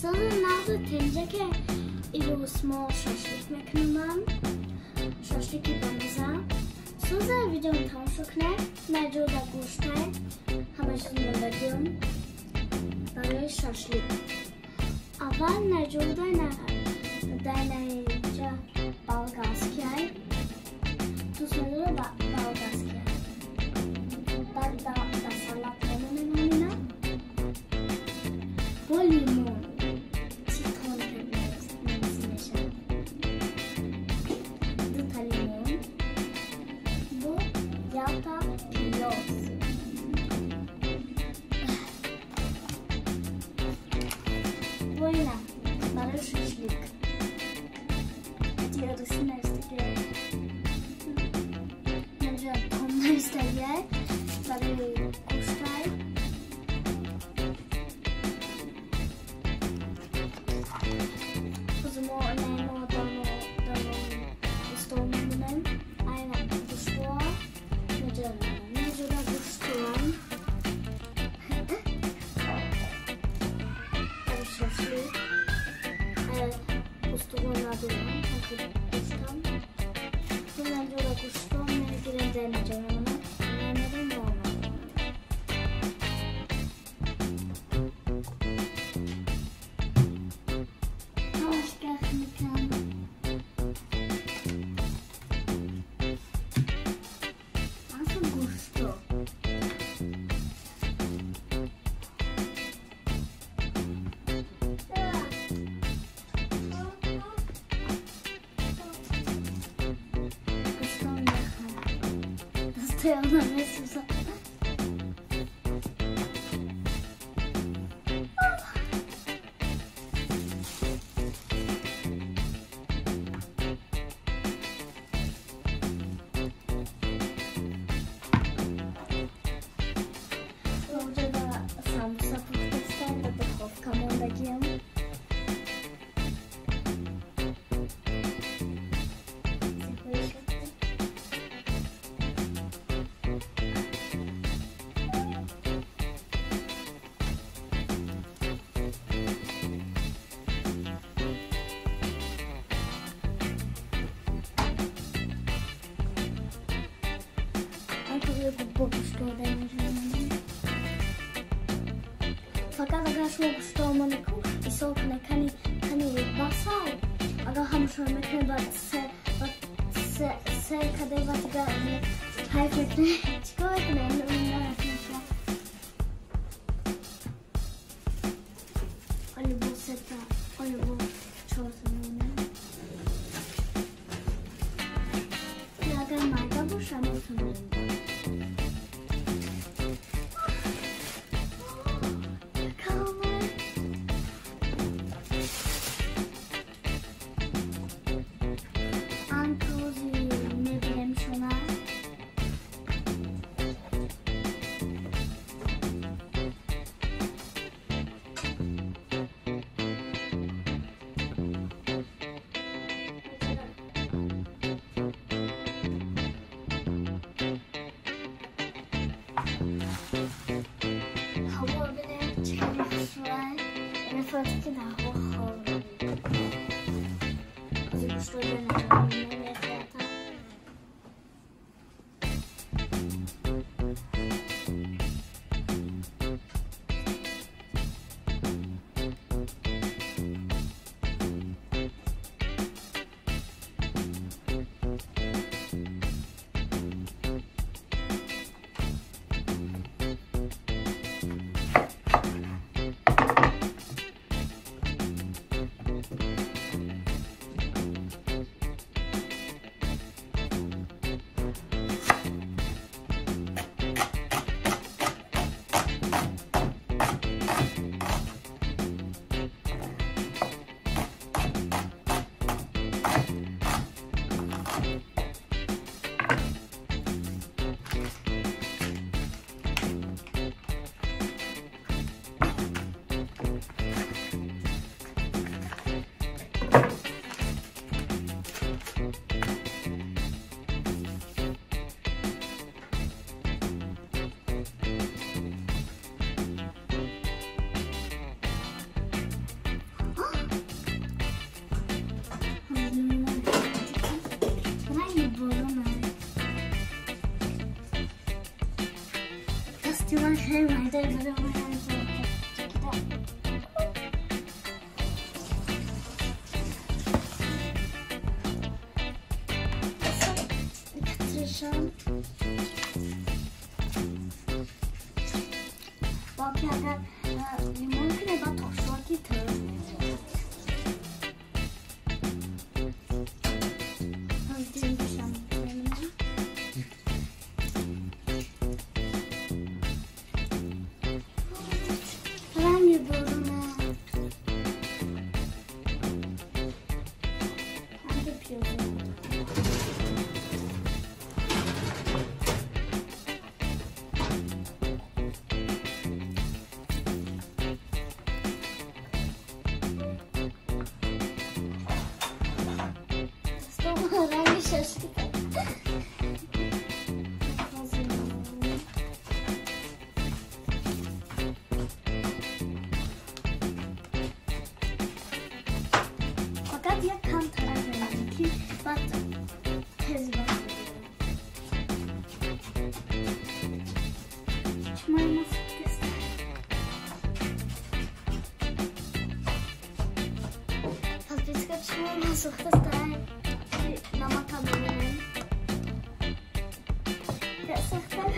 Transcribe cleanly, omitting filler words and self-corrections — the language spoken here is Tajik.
Созу тенҷа ки имрӯз мо шашлик мекунам. Шашлики бамаза. Соза видео тамошо кунед. Наҷода гӯштай ҳама чиз мондагиам барои шашлик. Аввал наҷода дайнаҷа болгарскиай. Дӯст медора болгарскиай. Баъд да салат мемонем ҳамина. Бо лимон. Ситрон мешавад. Дута лимон. Бо якта пиёз. Бо ина барои шашлик. Русӣ навистагиай. Наҷа том навистагиай барои гӯштай. Ҳозир мо инаимо доно стол мемонем. Айна гӯштҳоа. Наҷа наҷода гӯштҳоам. Барои шашлик. Устухон надорам, гӯштам. Наҷода гӯштҳо мегирем, дар наҷа мемонам. Мемерем ва ҳамаш гах мекунам. Аса гӯштҳо. Дастаёна месӯзад. Оҷода самбуса пухтастам, дар духовка мондагиам. Фақат агар шумо гӯштҳо монеку ҳисоб кунед, кани кани басал, агар ҳамашон мекунед, баъд сер каде, ба дигар ҳайф мекунед, чикор мекунед? Нарафтем. Оли бо сета, оли бо чорта мемонем. Агар майда боша, метавонем. باقی اگر لیمون کنه باید خوشواکی ترس میشه. رنگ برونه رنگ پیازه. رنگ ششتی. فقط یک کم طرف که بعد تز باید چمای مفت. Подписка чмой масухта ставим. Намака бубинем. Сахта не.